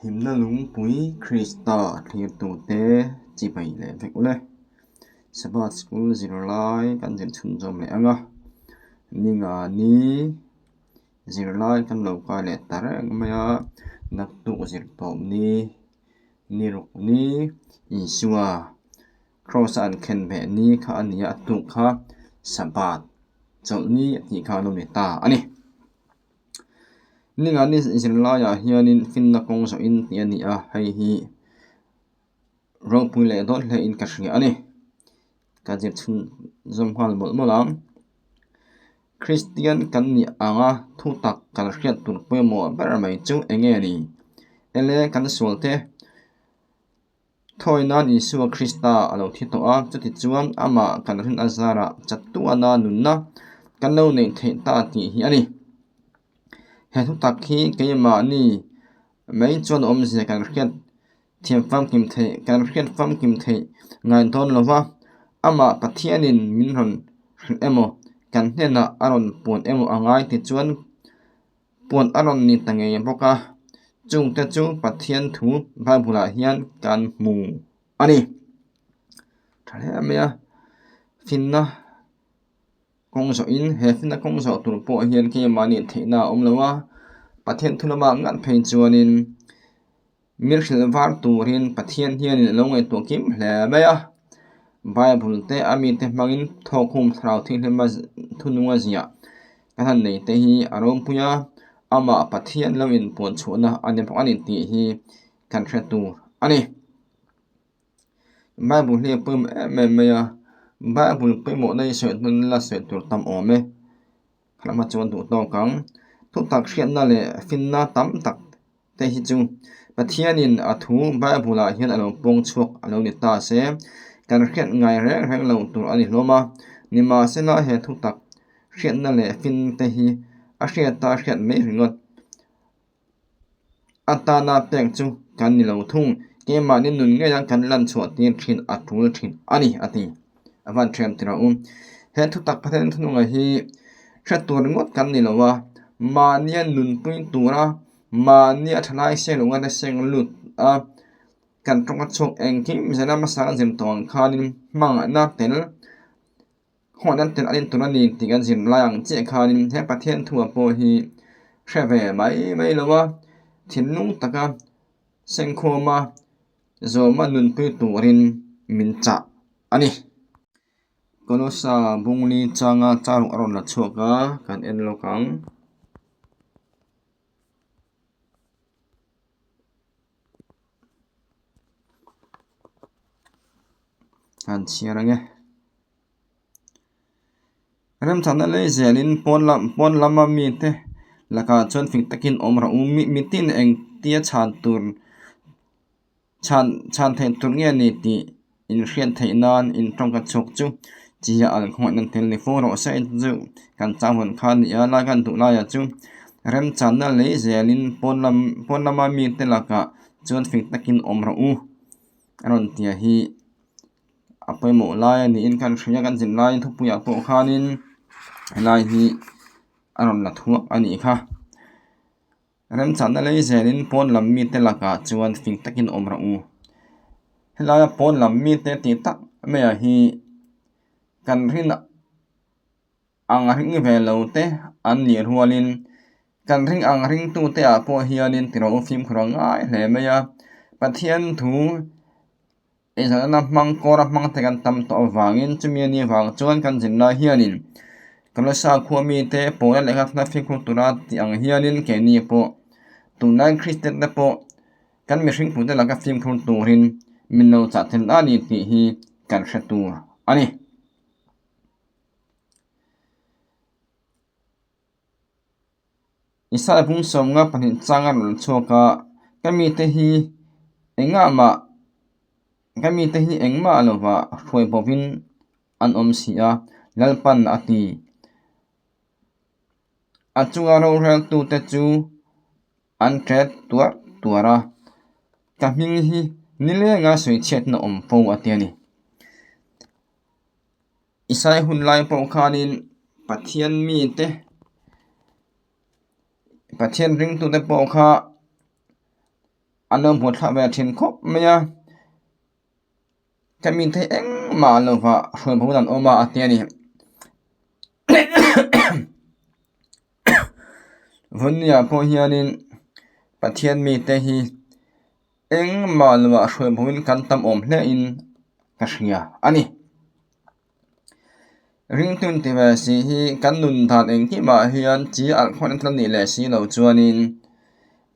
Himna lungpui Krista thlirtute chibai leh vek ule. Sabbath School zirlai kan zir chhunzawm leh ang a, ninga ni zirlai kan lo kai leh ta reng mai a, naktuk zir tawp ni, ni ruk ni Isua Kraws a an khen ve ni kha a ni a, a tuk kha Sabbath chawlh ni a tih kha a lo ni ta a ni. Ninga ni zirlaiah hianin finna kawng zawhin tih a ni a, hei hi ropui leh dawt hlein ka hria a ni. Ka zir chhun zawm nghal mawlh mawlh ang. Kristian kan nih anga thutak kan hriat tur pawimawh ber mai chu eng nge ni? Ele kan sual te. Thawi nan Isua Krista a lo thi tawh a, chutichuan amah kan rin a zarah chatuana nunna kan lo neih theih ta tih hi a ni. He thutak hi keimahni mai chuan awmzia kan hriat thiam famkim theih kan hriat famkim theih ngai dawn lo va, amah Pathianin min rawn hrilh emaw kan hnenah a rawn puan emaw a ngai tichuan Puan a rawn ni ta ngei bawk a, chungte chu Pathian thu Bible ah hian kan hmu a ni. Tha hle mai a, finna kawng zawhin he finna kawng zawh tur pawh hian keimahni theihna a awm lo a, Pathian thu lama ngat phei chuanin Min hrilh var turin Pathian hianin a lo ngaihtuah kim hle mai a. Bible te a mite hmangin thawkhum thlarau thianghlim a thunung a ziah kan han nei te hi a ropui a, amah Pathian lo inpuan chhuahna a ni bawk a ni tih hi kan hre tur a ni. Bible hi a pawimawh em em mai a, Bible pawimawhna hi sawi hnu la sawi tur tam awm e. Khalama chuan duh tawk ang. Thutak hriatna leh finna tam tak te hi chu Pathianin a thu Bible ah hian a lo pawng chhuak a lo ni ta se, kan hriat ngai reng reng lo tur a ni hlawm a. Nimahsela he thutak hriatna leh finna te hi a hriata hriat mai ringawt atana pek chu kan ni lo thung. Keimahni nun ngeia kan lan chhuah tir thin a tul thin a ni a ti. A van thiam tir a u. He thutak Pathian thununga hi hre tur ringawt kan ni lo a, mahnia nunpui tura mahnia thalai seng lunga te seng lut a, kan tawng a chhuak engkim zela hmasa kan zir tawh ang khanin hmangaihna tel Khawhna tel an intur a ni tih kan zir lai ang chiah khanin he Pathian thua pawh hi hre ve mai mai lo a, thinlung taka sengkhawma zawma nunpui turin min chah a ni. Kolosa Bungli changa charuk a rawn la chhuak a, kan en lawk ang. An chhiar ang e. Remchana lei zelin pawn lam pawn lama mite lakah chuan fing takin awm rawh u. Mi mitin engtia chhan tur chhan chhan theih tur nge ni tih inhriat theih nan in tawngka chhuak chu chiah an khawngaih nan tel ni fo rawh se chu kan chau hawn kha a ni a lai kan duh laiah chu remchana lei zelin pawn lam pawn lama mite lakah chuan fing takin awm rawh u a rawn tia hi. A pawimawh lai a niin kan hria kan zin laiin thupuiah pawh khanin helai hi a rawn la thuak a nih kha. Remchana lei zelin pawn lam mite lakah chuan fing takin awm rawh u. Helaia pawn lam mite tih tak maiah hi kan rin ang ring ve lo te an nih rualin kan ring ang ringtute ah pawh hianin tiraw fimkhur a ngai hle mai a. Pathian thu. Inzahna hmang kawra hmang te kan tam tawh avangin chumi a nih vang chuan kan zirlai hianin Kolosa khua mite pawhna leh nghakna fimkhur tura tih ang hianin keini pawh tunlai Kristian te pawh kan mihring pute laka fimkhur turin min lo chah tel a ni tih hi kan hre tur a ni. Isaiah bung sawmnga pahnih chang a rawn chhuak a, ka mite hi engah mah ka mite hi engmah lovah hruai bovin an awm si a, Lalpan a ti. A chunga roreltute chu an ṭet tuar tuar a, ka hming hi nilenga sawichhiatna awm fo a ti a ni. Isaiah hun lai pawh khanin Pathian mite Pathian ringtute pawh kha An lo hmuh thlak ve thin khawp mai a, ka mi thei engmah lova hruai bo dan awm a a ti a ni. Vawnia pawh hianin Pathian mite hi engmah lovah hruai boin kan tam awm hle in ka hria a ni. Ringtun ti ve si hi kan nun dan engkimah hian chi alh khawn an nih leh si lo chuanin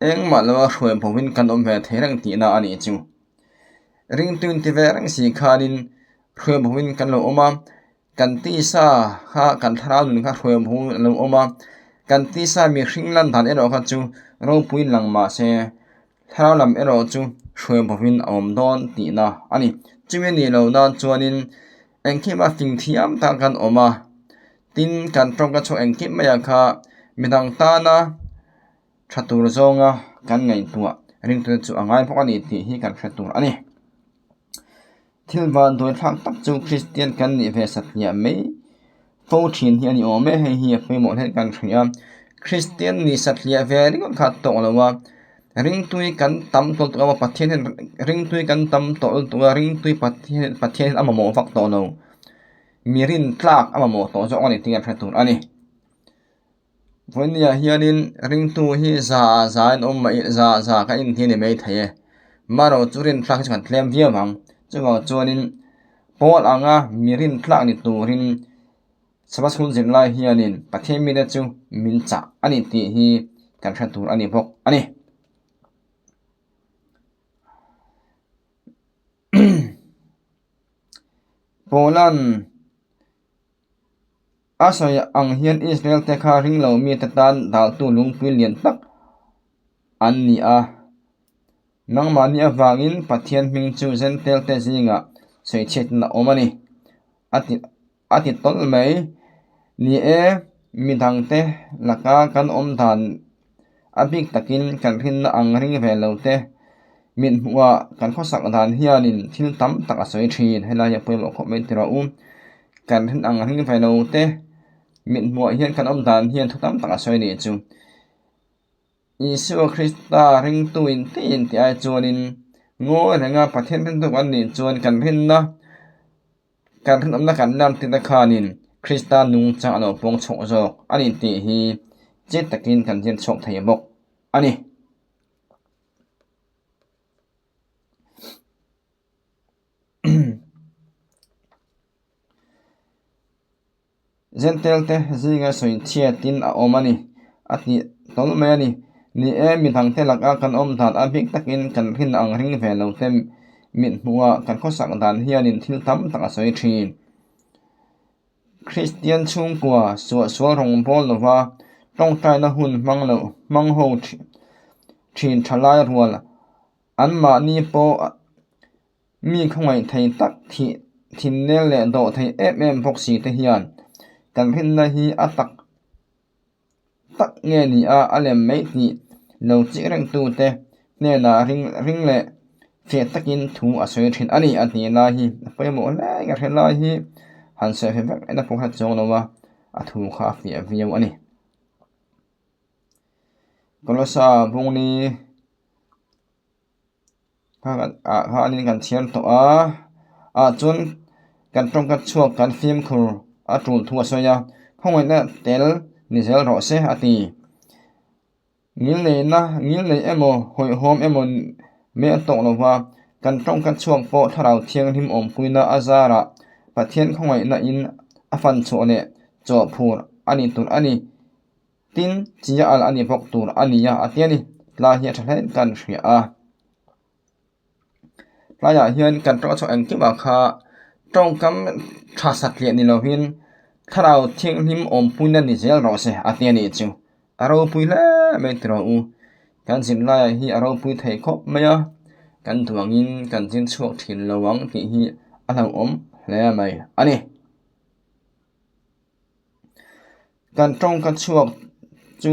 engmah lova hruai boin kan awm ve thei reng tihna a nih chu. Ringtun ti ve reng si khanin hruai boin kan lo awm a, kan tisa kha kan thlarau nun kha hruai boin an lo awm a, kan tisa mihring lan dan erawh kha chu ropui lang mahse Thlarau lam erawh chu hruai bawhin a awm dawn tihna a ni. Chumi nih loh nan chuanin engkim a fing thiam tak kan awm a, tin kan tawngka chhuak engkim maiah kha midang tana tha tur zawnga kan ngaihtuah ringtute chu a ngai bawk a ni tih hi kan hre tur a ni. Thil vanduai thlak tak chu Kristian kan nih ve satliah mai fo thin hi a ni awm e, hei hi a pawimawh hle kan hria. Kristian nih satliah ve ringawt kha a tawk lo a, ringtui kan tam tawh lutuk a, Pathian hian ringtui kan tam tawh lutuk a, ringtui Pathian Pathian hian a mamawh vak tawh lo, mi rintlak a mamawh tawh zawk a ni tih kan hre tur a ni. Vawinia hianin ringtu hi za ah za in awm mai za ah za ka in hi a ni mai thei e marawh chu rinthlak hi chu kan tlem viau ang chuvang chuanin pawl anga mi rinthlak ni turin Sabbath school zirlai hianin Pathian mite chu min chah a ni tih hi kan hre tur a ni bawk a ni. Pawlan. A sawi ang hian Israel te kha ring lo mite tan daltu lungpui lian tak an ni a. Nangmahni avangin Pathian hming chu Jentail te zingah sawichhiatna a awm a ni, a ti a ti tawlh mai. Ni e, midangte laka kan awm dan A bik takin kan rinna ang ring ve lo te, mit hmuhah kan khawsak dan hianin thil tam tak a sawi thin. Helai hi a pawimawh khawp mai tirah u. Kan rin ang ring ve lo te, mit hmuhah hian kan awm dan hian thu tam tak a sawi nih chu. Isua Krista ringtu in tiin tih ai chuanin ngawi renga Pathian ringtu kan nih chuan kan rinna Kan rinawmna kan lam tihna khanin Krista nungchang a lo pawng chhuak zawk a ni tih hi chet takin kan zir chhuak thei bawk a ni. Jentail te zinga sawi chhiatin a awm a ni, a ti tawl mai a ni. Ni e, mi dangte laka kan awm dan a bik takin kan rin ang ring ve lo te mit hmuhah kan khawsak dan hianin thil tam tak a sawi thin. Kristian chhungkua suahsual rawngbâwl lova tawngtaina hun hmang loh hmang ho thin thalai rual anmahni pawh Mi khawngaih thei tak thih thin nel leh dawh thei em em bawk si te hian kan rinna hi a tak tak nge ni a, a lem mai tih lo chik reng tu te hnenah ring ring leh fiah takin thu a sawi thin a ni a tih lai hi a pawimawh hle ka hre lai hi han sawi ve vek en a pawh kha chuang lo a, a thu kha a fiah viau a ni. Kolosa bungni. Ah khanin kan chhiar tawh a ah chuan kan tawngka chhuak kan fimkhur a tul thu a sawi a khawngaihna tel ni zel rawh se a ti ngilneihna ngilneih emaw hawihhawm emaw mai a tawk lo va kan tawngka chhuak pawh thlarau thianghlim awmpuina a zarah Pathian khawngaihna in a fan chhuah leh chawhphur a ni tur a ni. Tin, chi a al a ni bawk tur a ni a, a ti a ni. Tlai hi a tha hle kan hria a. Tlaiah hian kan tawng chhuak engkimah kha tawngkam tha satliah ni lovin thlarau thianghlim awmpuina ni zel rawh se a ti a nih chu. A ropui hle mai tiraw u. Kan zirlaiah hi a ropui thei khawp mai a, kan duangin kan zir chhuak thin lo ang tih hi a hlauhawm hle mai a ni. Kan tawngka chhuak chu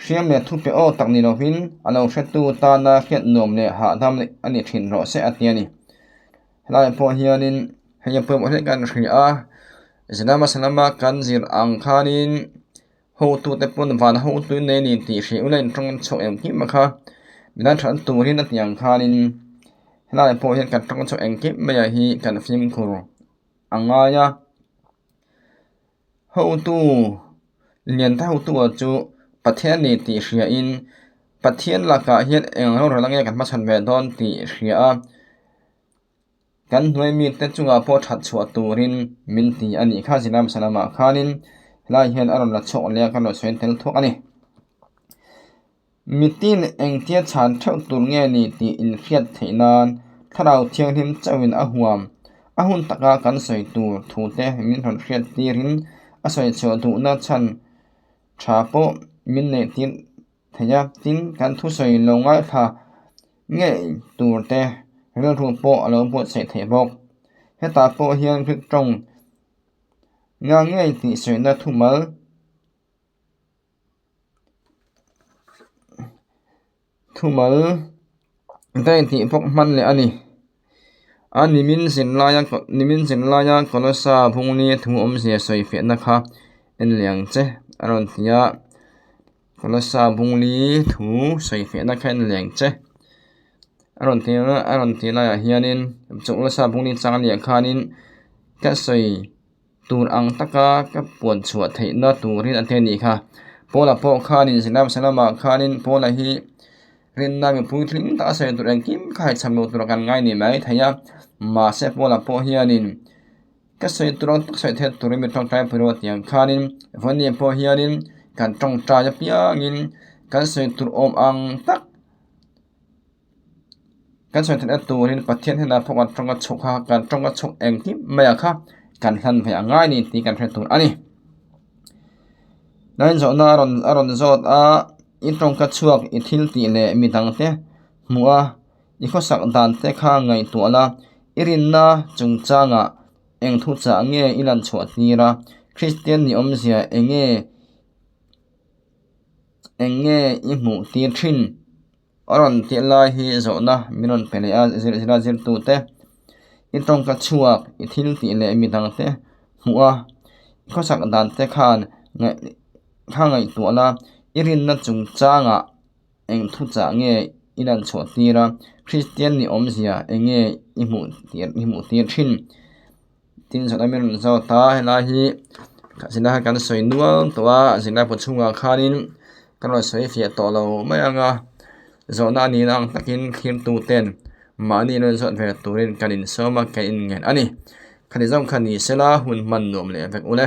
hriam leh thupe aw tak ni lovin a lo hretu tana hriat nuam leh hahdam a ni thin rawh se a ti a ni. Helaiah pawh hianin hei a pawimawh hle kan hria a, zela hmasa lama kan zir ang khanin hotute pawn van hotu in nei a ni tih hria ula in tawng chhuak em kim a kha. Midang thatna turin a tih ang khanin helaiah pawh hian kan tawng chu engkim maiah hi kan fimkhur a ngai a. Hotu lian ta hotu ah chu Pathian a ni tih hriain Pathian lakah hian eng rorel nge kan hmachhawn ve dawn tih hria a. Kan hnuai mite chungah pawh that chhuah turin min ti a nih kha Zirlai hmasa lamah khanin helai hian a rawn la chhuak leh a kan rawn sawi tel thuak a ni. Mitin engtia chhan theuh tur nge ni tih inhriat theih nan Thlarau Thianghlim chauhin a huam. A hun taka kan sawi tur thute min rawn hriat tirin a sawi chhuah duhna chhan tha pawh min neih tir thei a, tin kan thusawi lo ngaithla ngei tur te rilru pawh a lo buatsaih theih bawk. Hetah pawh hian Greek tawng nga ngei tih sawina thumal Thumal daih tih bawk hman leh a ni. A nimin zin laia nimin zin laia Kolosa Bungli thu awmzia sawi fiahna kha en leh ang che a rawn ti a. Kolosa Bungli thu sawi fiahna kha en leh ang che a rawn ti a a rawn tih laiah hianin Kolosa Bungli chang a nih khanin ka sawi. Tur ang taka ka puan chhuah theihna turin a ti a nih kha. Paula pawh khanin Zirlai hmasa lamah khanin Paula hi rinna mipui tling tak a sawi tur engkim kha haichham lo tura kan ngai ni mai thei a. Mahse Paula pawh hianin ka sawi tur ang tak sawi theih turin mi tawngtai pui rawh tiang khanin Vawni pawh hianin kan tawngtai apiangin kan sawi tur awm ang tak Kan sawi theihna turin Pathian hnenah pawh kan tawng a chhuk a, kan tawng a chhuk engkim mai ah kha kan hlan ve a ngai ni tih kan hre tur a ni. Nain zawhna a rawn a rawn zawt a, i tawngka chhuak i thil tih leh midang te hmuh a, i khawsak dan te kha ngaihtuah la, i rinna chungchangah eng thuchah nge i lan chhuah tir a, Kristian ni awmzia eng nge eng nge i hmuh tir thin? A rawn tih lai hi zawhna min rawn pe leh a zirlai zirtute i tawngka chhuak i thil tih leh midang te hmuh a i khawsak dan te khan ngaih kha ngaihtuah la i rinna chungchangah eng thuchah nge i lan chhuah tir a Kristian ni awmzia eng nge i hmuh tir i hmuh tir thin tin zawhna min rawn zawt a helai hi zirlai kha kan sawi nual tawh a zirlai bu chhungah khanin kan rawn sawi fiah tawh lo mai ang a zawhna a nihna ang takin thlir ten mahni an rawn zawt ve turin kan insawm a kan inngen a ni khati zawng kha ni sela hun hman nuam leh vek ule.